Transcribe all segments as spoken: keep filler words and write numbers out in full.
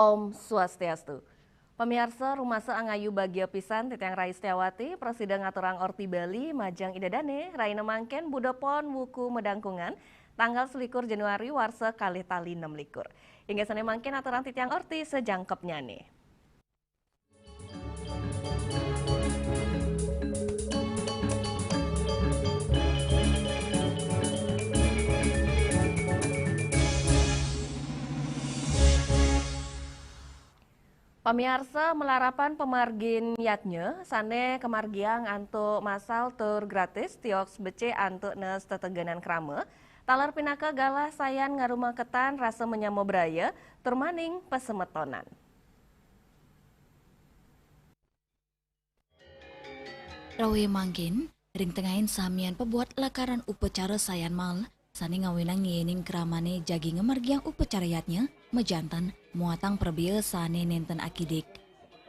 Om Swastiastu. Pamiarsa, rumasa angayu bagia pisan titiang Rai Setiawati, prasida ngaturang orti Bali majeng Ida Dane, raina mangkin Buda Pon wuku madangkungan, tanggal selikur Januari warsa kalih tali enam likur. Inggih sane mangkin aturang titiang orti sajangkepnyane. Pamiarsa, malarapan pamargin yadnya sane kamargiang antuk massal tur gratis tioks becik antuk nes tetegenan krama, taler pinaka galah sayan ngarumaketan rasa menyama braya tur maning pasemetonan. Rawe mangkin, ring tengahin samian pabuat lakaran upacara sayan mal, sane ngawinang yening kramane jagi ngamargiang upacara yadnya, majanten muatang prabea sane nenten akidik.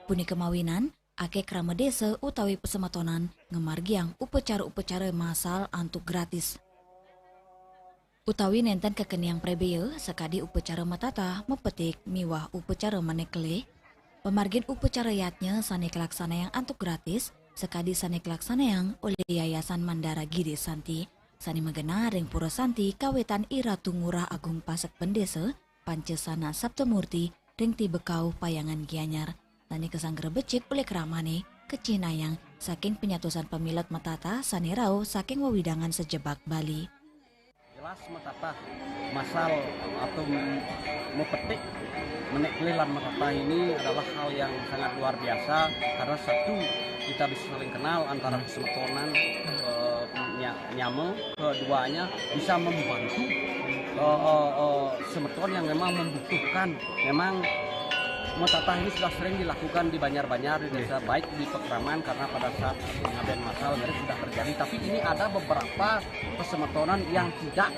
Punika mawinan, akeh krama desa utawi pasemetonan ngamargiang upacara-upacara massal antuk gratis. Utawi nenten kakeniang prabea sakadi upacara matatah, mapetik, miwah upacara manik kelih. Pamargin upacara yadnya sane kalaksanayang antuk gratis, sakadi sane kalaksanayang olih Yayasan Mandara Giri Santi, sane magenah ring Pura Santi kawetan I Ratu Ngurah Agung Pasek Bendesa, Pancasana Saptamurti, ring Tibekau Payangan Gianyar, sane kasanggra becik olih kramane, kacihnayang saking panyatosan pamilet matatah sane rauh saking wewidangan sajebag Bali. Jelas, matatah massal atau m-, mapetik, manik kelih lan matatah ini adalah hal yang sangat luar biasa, karena satu, kita bisa saling kenal antara pasemetonan, eh, nya-, nyama, keduanya bisa membantu, eh, eh, eh, semeton yang memang membutuhkan. Memang matatah ini sudah sering dilakukan di banjar-banjar, di desa, baik di pakraman, karena pada saat ngaben massal nyaris sudah terjadi, tapi ini ada beberapa pasemetonan yang tidak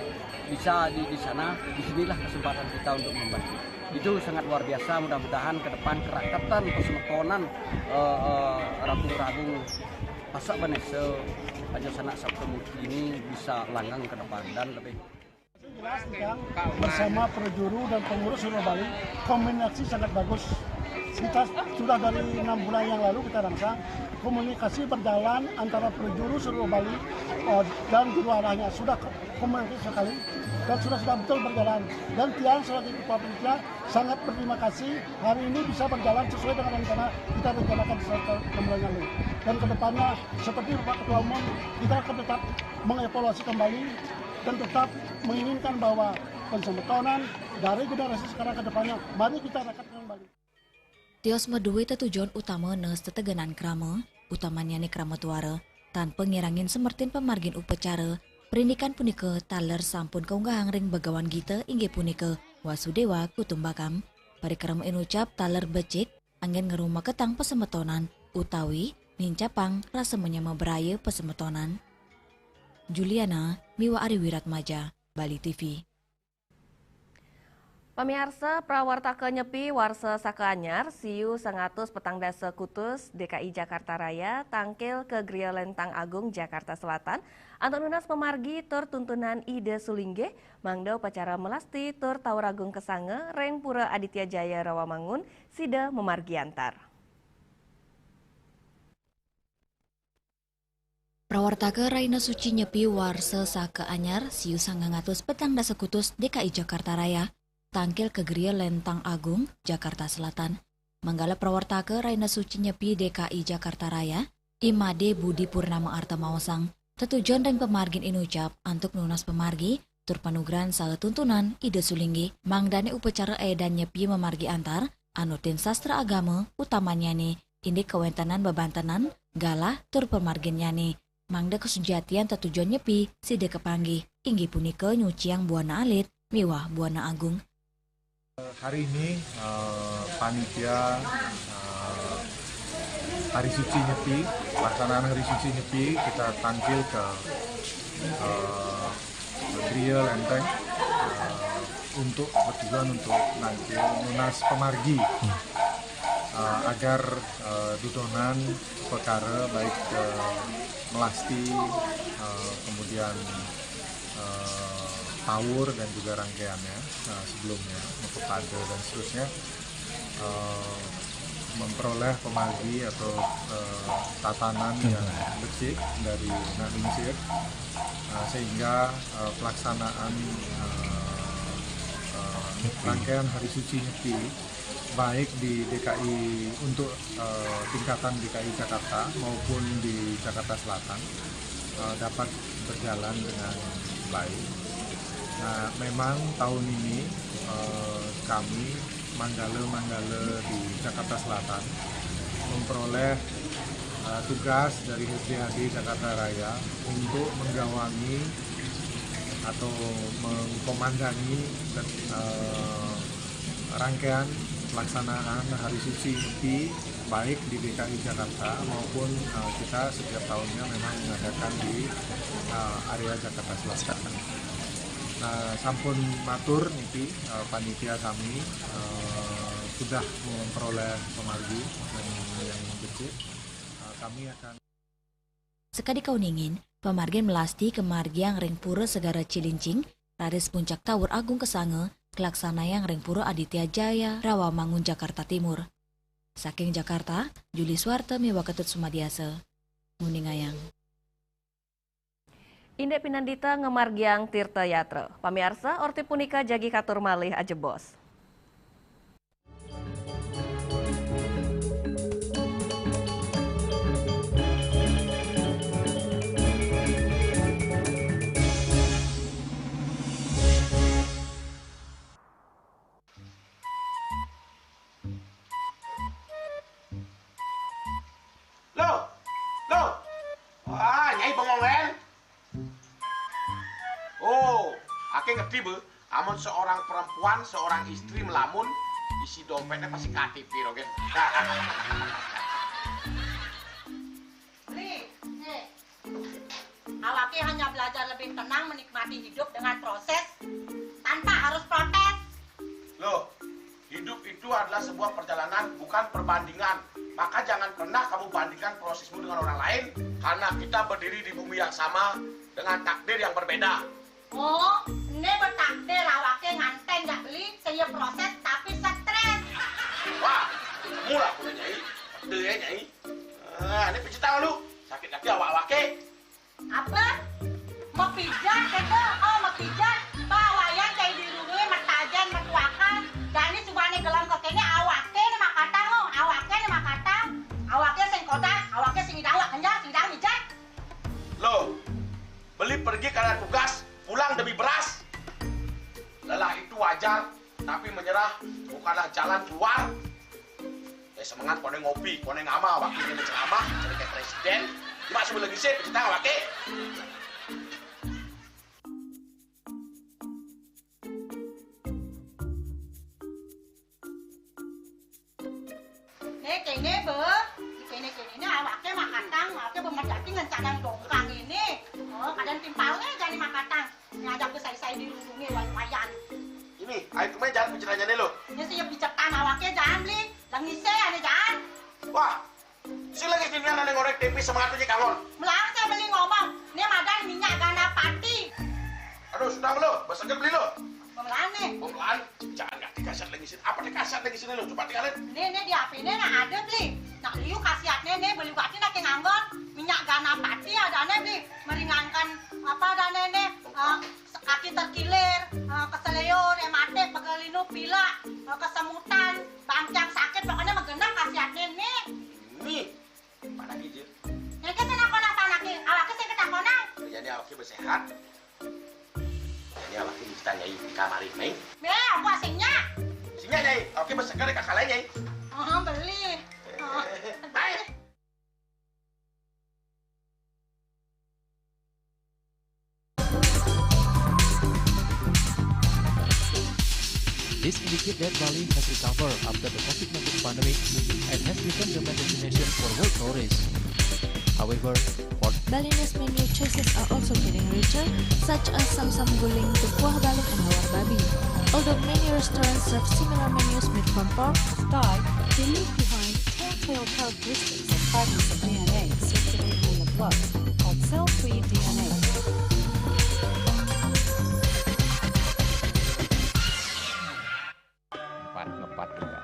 bisa di, di sana, di sinilah kesempatan kita untuk membantu. Itu sangat luar biasa, mudah-mudahan ke depan keraketan pasemetonan, eh, eh, Ratu Ngurah Agung Pasek Bendesa, Pancasana Saptamurti ini bisa langgeng ke depan dan lebih. Jelas, Kang, bersama prajuru dan pengurus Surabali, kombinasi sangat bagus. Kita sudah dari enam bulan yang lalu kita rangsang, komunikasi berjalan antara prajuru Surabali, eh, dan juru arahnya sudah ko-, komunikasi sekali dan sudah, sudah betul berjalan. Dan tiang sebagai ketua panitia sangat berterima kasih, hari ini bisa berjalan sesuai dengan rencana kita rencanakan sejak enam bulan lalu. Dan kedepannya, seperti Bapak Ketua Umum, kita akan tetap mengevaluasi kembali dan tetap menginginkan bahwa pasemetonan dari generasi sekarang ke depannya, mari kita rakat kembali. Tios madue tetujon utama nes tetegenan krama, utamanyane krama tuara, tanpa ngirangin semertin pamargin upacara, prindikan punika taler sampun kaunggahang ring Bhagawan Gita inggih punika Wasudeva Kutumbakam. Parikrama inucap taler becik, anggen ngrumaketang pasemetonan utawi nincapang rasa manyama braya pasemetonan. Juliana miwah Ari Wiratmaja, Bali T V. Pamiarsa, prawartaka Nyepi warsa saka anyar, siu sangatus petang dasa kutus D K I Jakarta Raya, tangkil ka Griya Lentang Agung, Jakarta Selatan, antuk nunas pamargi tur tuntunan Ida Sulinggih, mangda upacara melasti tur Tawur Agung Kasanga ring Pura Aditya Jaya Rawamangun sida mamargi antar. Prawartaka Rahina Suci Nyepi warsa saka anyar, siu sangang atus petang dasa kutus D K I Jakarta Raya, tangkil ka Griya Lentang Agung, Jakarta Selatan. Manggala prawartaka Rahina Suci Nyepi D K I Jakarta Raya, I Made Budi Purnama Arta maosang, tetujon ring pamargin inucap antuk nunas pamargi tur panugrahan saha tuntunan Ida Sulinggih, mangdane upacara edan nyepi mamargi antar, anutin sastra agama, utamanyane indik kawentenan bebantenan, galah, tur pamarginnyane, mangda kasujatian tetujon nyepi sida kapanggih, inggih punika nyuciang buana alit miwah buana agung. Hari ini, eh, panitia, eh, Hari Suci Nyepi, pelaksanaan Hari Suci Nyepi, kita tangkil ke, eh, Griya Lenteng, eh, untuk, kebetulan untuk nangkil nunas pamargi, eh, agar, eh, dudonan upakara baik, eh, melasti, eh, kemudian, eh, tawur dan juga rangkaiannya, eh, sebelumnya, mapapada dan seterusnya, eh, memperoleh pemargi atau eh, tatanan yang becik dari nak lingsir, eh, sehingga eh, pelaksanaan eh, eh, rangkaian hari suci Nyepi, baik di D K I untuk eh, tingkatan D K I Jakarta maupun di Jakarta Selatan eh, dapat berjalan dengan baik. Nah, memang tahun ini eh, kami manggala-manggala di Jakarta Selatan memperoleh eh, tugas dari S D H D Jakarta Raya untuk menggawangi atau mengkomandangi eh, rangkaian pelaksanaan hari suci Nyepi, baik di D K I Jakarta maupun eh, kita setiap tahunnya memang mengadakan di eh, area Jakarta Selatan. Nah, sampun matur niki eh, panitia kami eh, sudah memperoleh pemargi yang, yang becik. Eh, kami akan Sakadi kauningin, pamargin melasti kamargiang ring Pura Segara Cilincing, raris Puncak Tawur Agung Kasanga, kalaksanayang ring Pura Aditya Jaya, Rawamangun, Jakarta Timur. Saking Jakarta, Juli Suwarta miwah Ketut Sumadiasa. Nguningayang. Indik pinandita ngamargiang Tirta Yatra. Pamiarsa, orti punika jagi katur malih ajebos. Loh, loh. Wah, Nyai bengong, kan? Oh, ake ngerti, Bu. Amun seorang perempuan, seorang istri melamun, isi dompetnya pasti K T P, Rogen. Li, eh, awake hanya belajar lebih tenang menikmati hidup dengan proses tanpa harus protes. Loh, hidup itu adalah sebuah perjalanan, bukan perbandingan. Maka jangan pernah kamu bandingkan prosesmu dengan orang lain, karena kita berdiri di bumi yang sama dengan takdir yang berbeda. Oh, ini bertakdir awake nganten jak beli, saya proses tapi stres. Wah, kamu lah punya nyai. Betul ya nyai. Ah, ini pijit tangan lu. Sakit kaki awak-awake. Apa? Mapijat kata, oh mapijat. Bawayan kayak di rumah matajan matuakan. Dani subane gelam ke kene awake ni makatang, oh, awake ni makatang. Awake sing kodak, awake sing idang, awak kenjang, sing idang mijat. Loh, beli pergi karena tugas, pulang demi beras. Lelah itu wajar, tapi menyerah bukanlah jalan keluar. Eh, semangat kone ngopi, kone ngama, wakilnya ceramah, jadi kayak presiden. Cuma sebelum lagi sih, kita wakil. Nih kene be, kene kene ini awake makatang, awake bemerjati ngencanang dongkang ini. Oh, kadang timpalnya jadi makatang. Ngajak besai-sai dirundungi wan wayan. Ini, ayo kemana jalan pencelanjane lo? Ini sih bicetan awake jangan beli, lengise ane jangan. Wah, si lengis ini ane ngorek tempe semangat aja kangon. Melarang saya beli ngomong, ini madan minyak gana pati. Aduh, sudah lo, besok beli lo. Pemelaan nih. Pemelaan, jangan nggak dikasih lagi sini. Apa dikasih lagi sini lo? Coba tinggalin. Ini, ini di H P ini nah ada beli. Nah, liu khasiatnya nih beli gati nak nganggon minyak gana pati ada nih beli meringankan apa ada nih nih uh, kaki terkilir, uh, keseleo, rematik, pegelinu, pilek, uh, kesemutan, bangkiang sakit, pokoknya menggenap khasiatnya nih. Nih, mana gitu? Yang kita nak konak panak nih, awaknya sih kita konak. Jadi awaknya bersehat. Ini awak ini kita nyai di kamar ini. Be, aku asingnya. Singnya nyai, oke bersegar kakak lain nyai. Oh, beli. Oh, beli. This indicates that Bali has recovered after the COVID nineteen pandemic and has become the main destination for world tourists. However, Balinese menu choices are also getting richer, such as samsam guling, kuah balung, and lawar babi. Although many restaurants serve similar menus made from pork, Thai, they leave behind telltale characteristics of fragments of D N A circulating in the blood called cell-free D N A. Empat ngepat juga.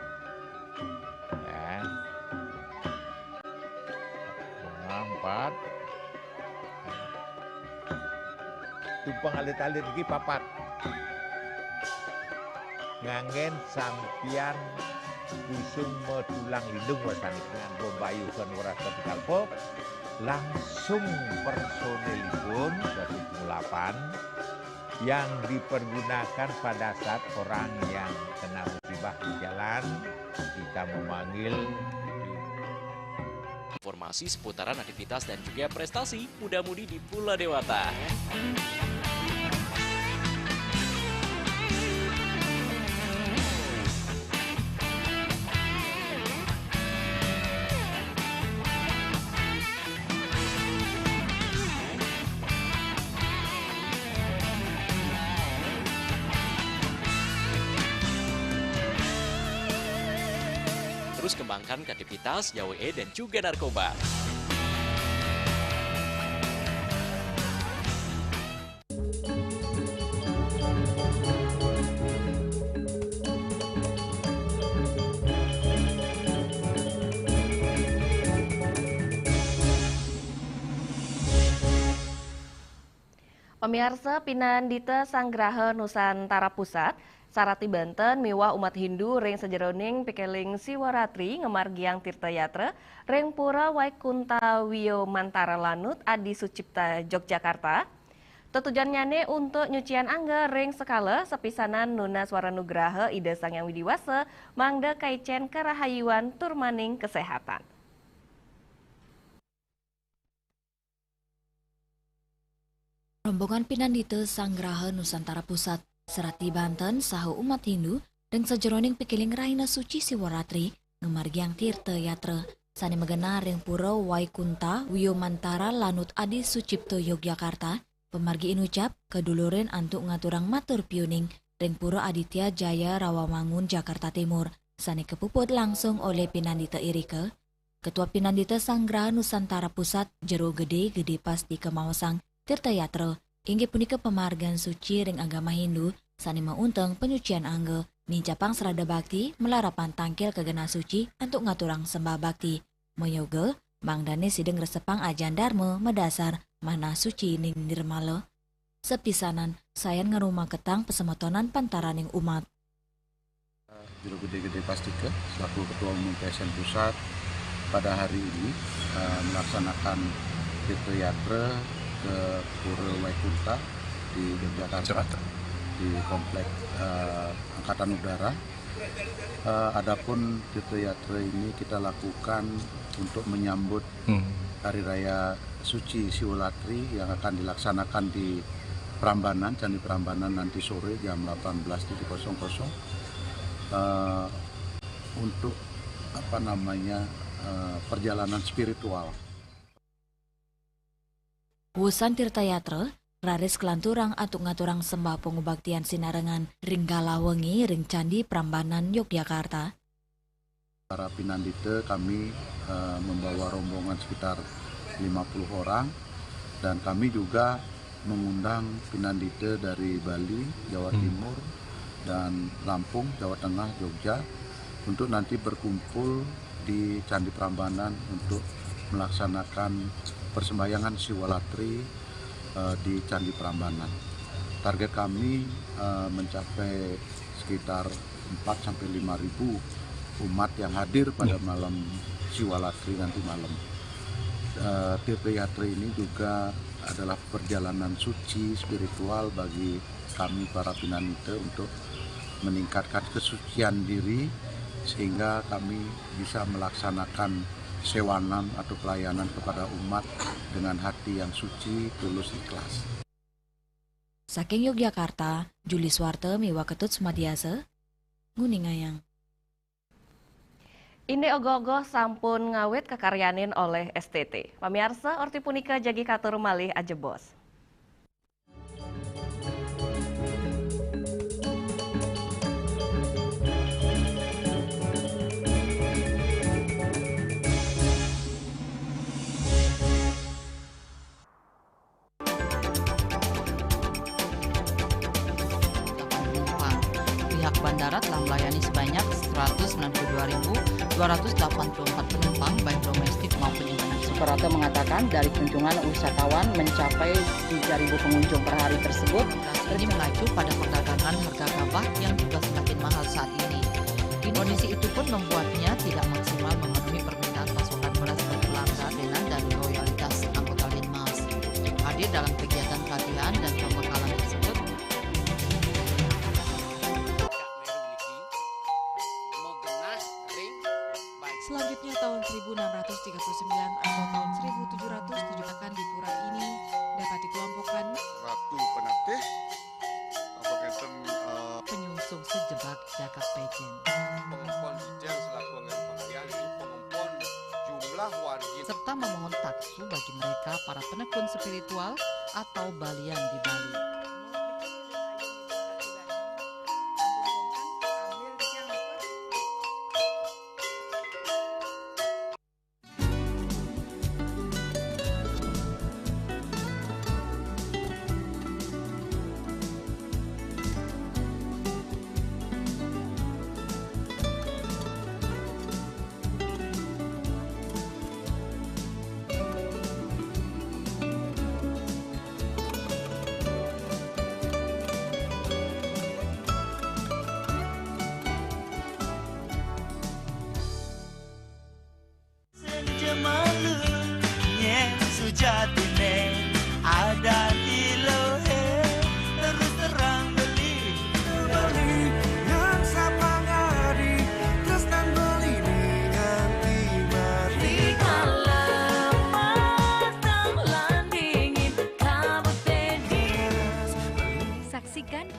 Tumpang alit-alit iki papat. Nganggen sampiyan kusung metulang lindung wasani, nganggo mbayuhan weras tepi kalpa, langsung personilipun, dadi pengulapan yang dipergunakan pada saat orang yang kena musibah di jalan, kita memanggil. Informasi seputaran aktivitas dan juga prestasi muda-mudi di Pulau Dewata. Terus kembangkan kreativitas, jauhi dan juga narkoba. Pamiarsa, pinandita Sanggraha Nusantara Pusat, sarati Banten miwah umat Hindu ring sajeroning pikiling Siwaratri ngamargiang tirta yatra ring Pura Waikunta Wiyo Mantara Lanut Adi Sucipta, Yogyakarta. Tetujonnyane untuk nyucian angga ring sekala sapisanan nunas waranugraha Ida Sang Hyang Widi Wasa, mangda kaicen karahayuan tur maning kesehatan. Rombongan pinandita Sanggraha Nusantara Pusat, sarati Banten saha umat Hindu ring sajeroning pikiling rahina suci Siwaratri ngamargiang tirta yatra sane magenah ring Pura Waikunta Wiyo Mantara Lanut Adi Sucipto, Yogyakarta. Pamargi inucap kadulurin antuk ngaturang matur piuning ring Pura Aditya Jaya Rawamangun, Jakarta Timur, sane kapuput langsung olih pinandita irika. Ketua Pinandita Sanggraha Nusantara Pusat, Jero Gede, Gede Pasti, kamaosang, tirta yatra inggih punika pamargan suci ring agama Hindu sane maunteng panyucian angga, nincapang sraddha bakti, malarapan tangkil ka genah suci antuk ngaturang sembah bakti, mayoga mangdane sida ngresepang ajaran dharma madasar manah suci ning nirmala. Sapisanan sayan ngrumaketang pasemetonan pantaraning umat. Jero Gede Gede Pastika selaku Ketua Umum P S N Pusat pada hari ini, eh, melaksanakan tirta yatra ke Pura Waikunta di Yogyakarta, Jakarta, di Komplek, eh, Angkatan Udara. Eh, adapun tirta yatra ini kita lakukan untuk menyambut, hmm, Hari Raya Suci Siwalatri yang akan dilaksanakan di Prambanan, Candi Prambanan nanti sore jam delapan belas kosong kosong, eh, untuk, apa namanya, eh, perjalanan spiritual. Wusan tirta yatra, raris kalanturang antuk ngaturang sembah pangubaktian sinarengan ring galah wengi ring Candi Prambanan, Yogyakarta. Para pinandita kami, eh, membawa rombongan sekitar lima puluh orang, dan kami juga mengundang pinandita dari Bali, Jawa, hmm, Timur, dan Lampung, Jawa Tengah, Jogja, untuk nanti berkumpul di Candi Prambanan untuk melaksanakan persembahyangan Siwalatri, eh, di Candi Prambanan. Target kami, eh, mencapai sekitar empat sampai lima ribu umat yang hadir pada, ya, malam Siwalatri nanti malam. Eh, tirta yatra ini juga adalah perjalanan suci spiritual bagi kami para pinandita untuk meningkatkan kesucian diri, sehingga kami bisa melaksanakan sewanan atau pelayanan kepada umat dengan hati yang suci, tulus, ikhlas. Saking Yogyakarta, Juli Suwarta miwah Ketut Sumadiasa, nguningayang. Indik ogoh-ogoh sampun ngawit kakaryanin olih S T T. Pamiarsa, orti punika jagi katur malih ajebos. Pihak bandara telah melayani sebanyak seratus sembilan puluh dua ribu dua ratus delapan puluh empat penumpang, baik domestik maupun internasional. Operator mengatakan dari kunjungan wisatawan mencapai tiga ribu pengunjung per hari tersebut. Ini mengacu pada perdagangan harga gabah yang juga semakin mahal saat ini. Kondisi itu pun membuatnya tidak maksimal memenuhi permintaan pasokan beras berkelanjutan dan loyalitas anggota Linmas. Hadir dalam kegiatan pelatihan dan pembekalan tersebut. Selanjutnya tahun seribu enam ratus tiga puluh sembilan atau tahun seribu tujuh ratus tujuh akan di pura ini dapat dikelompokkan Ratu Penatih apa kenten uh, penyungsung sejebak jagat pejen. Pengompon Ijang selaku anggaran pengalian di pengompon jumlah wargi serta memohon taksu bagi mereka para penekun spiritual atau balian di Bali.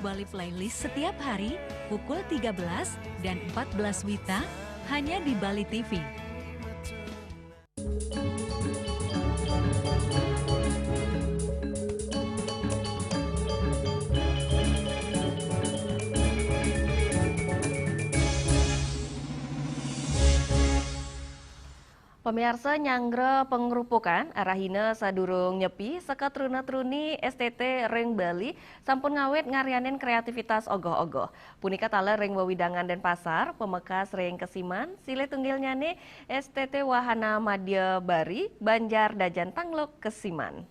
Bali Playlist setiap hari pukul tiga belas dan empat belas WITA hanya di Bali T V. Pamiarsa, nyanggra pangrupukan, rahina sadurung nyepi, seka truna-truni S T T ring Bali sampun ngawit ngaryanin kreativitas ogoh-ogoh. Punika taler ring wewidangan Denpasar, pamekas ring Kesiman, silih tunggilnyane S T T Wahana Madya Bari, Banjar Dajan Tangluk, Kesiman.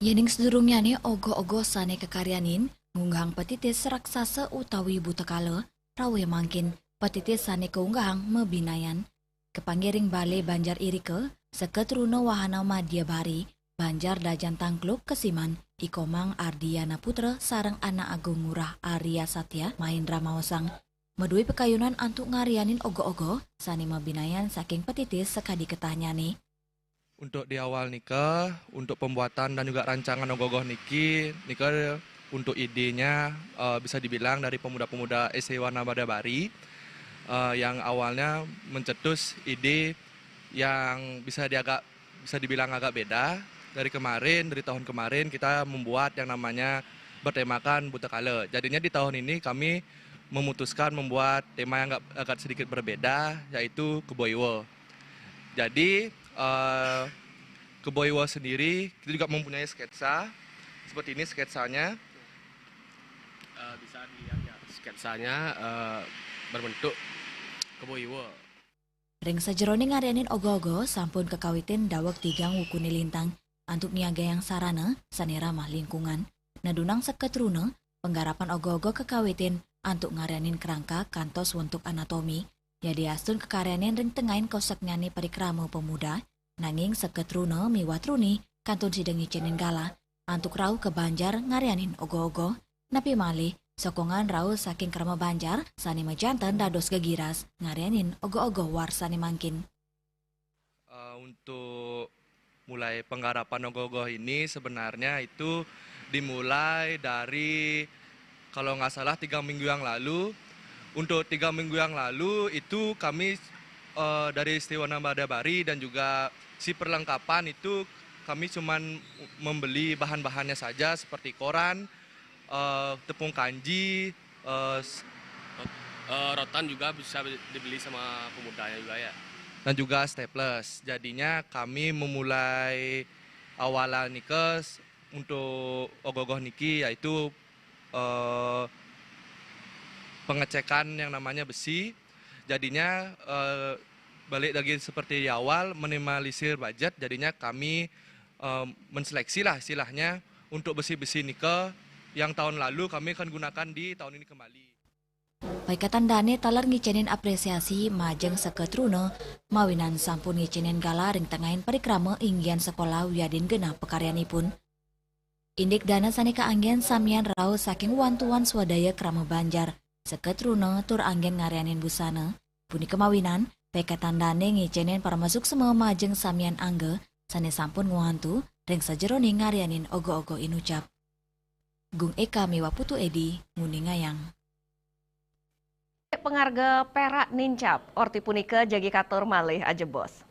Yening sadurungnyane ogoh-ogoh sane kakaryanin ngunggahang patitis raksasa utawi buta kala, rawe mangkin patitis sane kaunggahang mabinayan. Kapanggih ring Bale Banjar irika, seka truna Wahana Madya Bari, Banjar Dajan Tangluk, Kesiman, I Komang Ardiana Putra sareng Anak Agung Ngurah Arya Satya Mahendra maosang, madue pakayunan antuk ngaryanin ogoh-ogoh sane mabinayan saking patitis sakadi ketahnyane. Untuk di awal nika, untuk pembuatan dan juga rancangan ogoh-ogoh niki, nika untuk idenya, eh, bisa dibilang dari pemuda-pemuda S T Wahana Madya Bari, eh, yang awalnya mencetus ide yang bisa diagak, bisa dibilang agak beda. Dari kemarin, dari tahun kemarin kita membuat yang namanya bertemakan Buta Kala. Jadinya di tahun ini kami memutuskan membuat tema yang agak, agak sedikit berbeda, yaitu Kebo Iwa. Jadi, eh, Kebo Iwa sendiri, kita juga mempunyai sketsa. Seperti ini sketsanya. Eh, bisa dilihat ya. Sketsanya, eh, berbentuk Kebo Iwa. Ring sajeroning ngaryanin ogoh-ogoh sampun kakawitin daweg tigang wukune lintang antuk niagayang sarana sane ramah lingkungan. Nadunang seka truna, panggarapan ogoh-ogoh kakawitin antuk ngaryanin kerangka kantos wentuk anatomi. Yadiastun kakaryanin ring tengahing koseknyane parikrama pemuda, nanging seka truna miwah truni kantun sida ngicenin galah antuk rauh ka banjar ngaryanin ogoh-ogoh. Napi malih, sokongan rauh saking krama banjar sane majanten dados gegiras ngaryanin ogoh-ogoh warsane mangkin. Eh, untuk mulai penggarapan ogoh-ogoh ini sebenarnya itu dimulai dari, kalau nggak salah, tiga minggu yang lalu. Untuk tiga minggu yang lalu itu kami, eh, dari S T Wahana Madya Bari dan juga si perlengkapan itu kami cuman membeli bahan-bahannya saja seperti koran, eh, tepung kanji, eh, s- Eh, rotan juga bisa dibeli sama pemudanya juga ya. dan juga staples. Jadinya kami memulai awalan nika s- untuk ogoh-ogoh niki, yaitu, eh, pengecekan yang namanya besi. Jadinya, eh, balik lagi seperti di awal, minimalisir budget, jadinya kami, eh, menseleksi lah istilahnya untuk besi-besi nika yang tahun lalu kami akan gunakan di tahun ini kembali. Paikatan Dane taler ngicénin apresiasi majeng seketruna mawinan sampun ngicénin gala ring tengahin parikrama inggihan sekolah wiadin genah pakaryanipun. Indik dana sané kaanggén samian rauh saking wantuan swadaya krama banjar, seketruna tur anggén ngaryanin busana. Punika mawinan, Paikatan Dane ngicénin paramasuksma majeng samian angga sané sampun ngwantu ring sajeroning ngaryanin oga-oga inucap. Gung Eka miwah Putu Edi nguningayang. Pangarga perak nincap, orti punika jagi katur malih ajebos.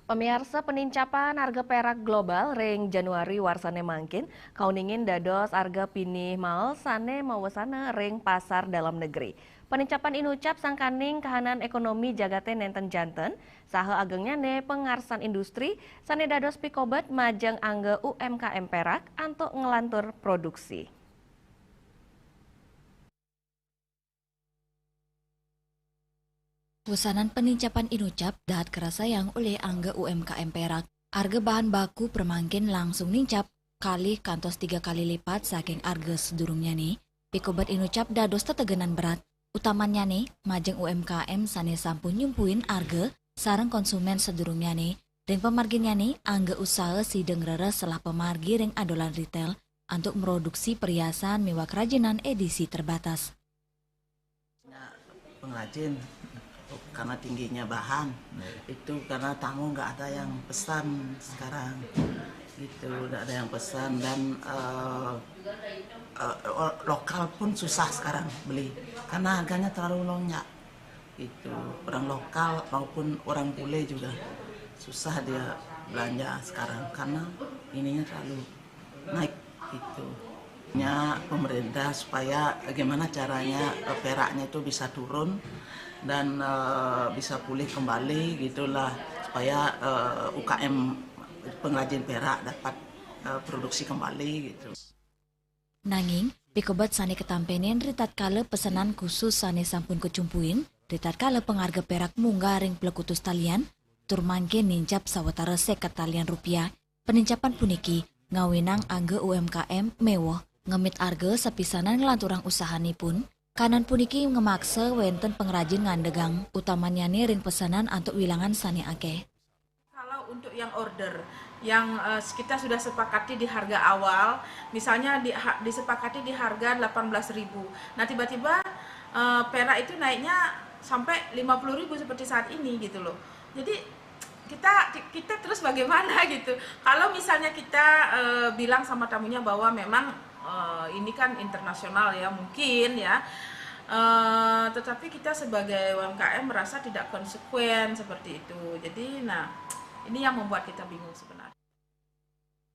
Pamiarsa, penincapan arga perak global ring Januari warsane mangkin kauningin dados arga pinih mael sane mawesana ring pasar dalam negeri. Penincapan inucap sangkaning kahanan ekonomi jagate nenten janten, saha agengnyane pangarsan industri sane dados pikobet majeng angga U M K M perak antuk nglantur produksi. Wusanan penincapan inucap dahat karasayang olih angga U M K M perak. Arga bahan baku pramangkin langsung nincap kalih kantos tiga kali lipat saking arga sadurungnyane. Pikobet inucap dados tetegenan berat, utamannyane majeng U M K M sane sampun nyumpuin arga sareng konsumen sadurungnyane. Ring pamarginnyane, angga usaha sida ngreres selah pamargi ring adolan retail antuk mroduksi perhiasan miwah kerajinan edisi terbatas. Banyak pengrajin karena tingginya bahan itu karena tamu nggak ada yang pesan sekarang gitu, nggak ada yang pesan dan eh, eh, lokal pun susah sekarang beli karena harganya terlalu lonjak itu orang lokal maupun orang bule juga susah dia belanja sekarang karena ininya terlalu naik itu nya pemerintah supaya gimana caranya eh, peraknya itu bisa turun dan uh, bisa pulih kembali gitulah supaya uh, eh, U K M pengrajin perak dapat uh, produksi kembali gitu. Nanging, pikobet sane katampenin ritatkala pesenan khusus sane sampun kacumpuin, ritatkala pangarga perak munggah ring plekutus talian, tur mangkin nincap sawatara seket talian rupiah. Penincapan puniki ngawinang angga U M K M meweh ngemit arga sapisanan nglanturang usahanipun. Kanan puniki ngamaksa wenten pangrajin ngandegang, utamannyane ring pesenan antuk wilangan sane akeh. Kalau untuk yang order yang uh, kita sudah sepakati di harga awal, misalnya di, ha, disepakati di harga delapan belas ribu. Nah, tiba-tiba uh, perak itu naiknya sampai lima puluh ribu seperti saat ini gitu loh. Jadi kita kita terus bagaimana gitu. Kalau misalnya kita uh, bilang sama tamunya bahwa memang uh, ini kan internasional ya, mungkin ya. Uh, tetapi kita sebagai U M K M merasa tidak konsekuen seperti itu. Jadi nah, ini yang membuat kita bingung sebenarnya.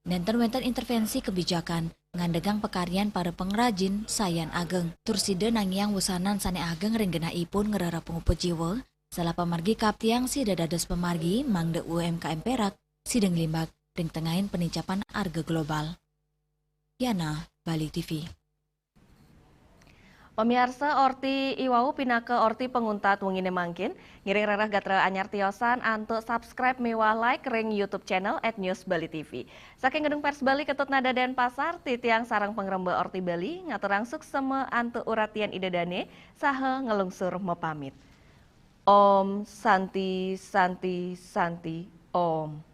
Nenten wenten intervensi kebijakan ngandegang pakaryan para pangrajin sayan ageng. Tur sida nangiang wusanan sane ageng ring genahipun ngrereh pangupa jiwa, salah pamargi kaptiang sida dados pamargi mangda U M K M Perak sida nglimbak ring tengahin panicapan arga global. Yana, Bali T V. Pamiarsa, orti iwau pinaka orti panguntat wengine mangkin. Ngiring rereh gatra anyar tiosan antuk subscribe miwah like ring YouTube channel at News Bali T V. Saking Gedung Pers Bali Ketut Nada Denpasar, titiang sareng pangremba Orti Bali ngaturang suksema antuk uratian Ida Dane saha ngelungsur mapamit. Om Santi, Santi, Santi, Om.